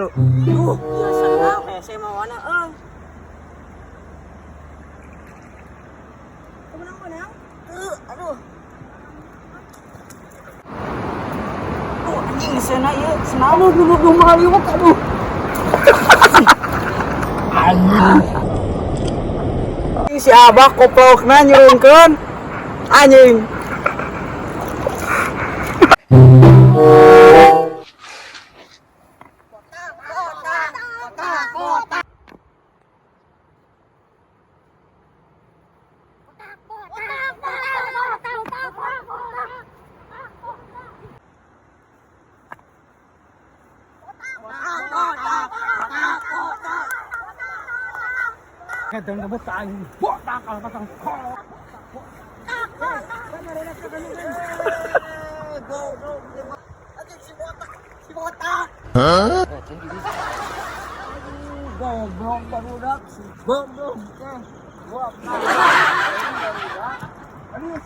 Duh, ieu sendal hese mawana euy. Menang-menang. Teu, aduh. Duh, anjing sena ieu, sendal. Aduh, duh, duh, mahaliwat, aduh. Anjing. Si Abah koplokna nyurungkeun. Anjing. Kadang kamu aing botak kalau pasang kok. Si botak, si botak. Goblok barudak, si goblok teh. Goblok.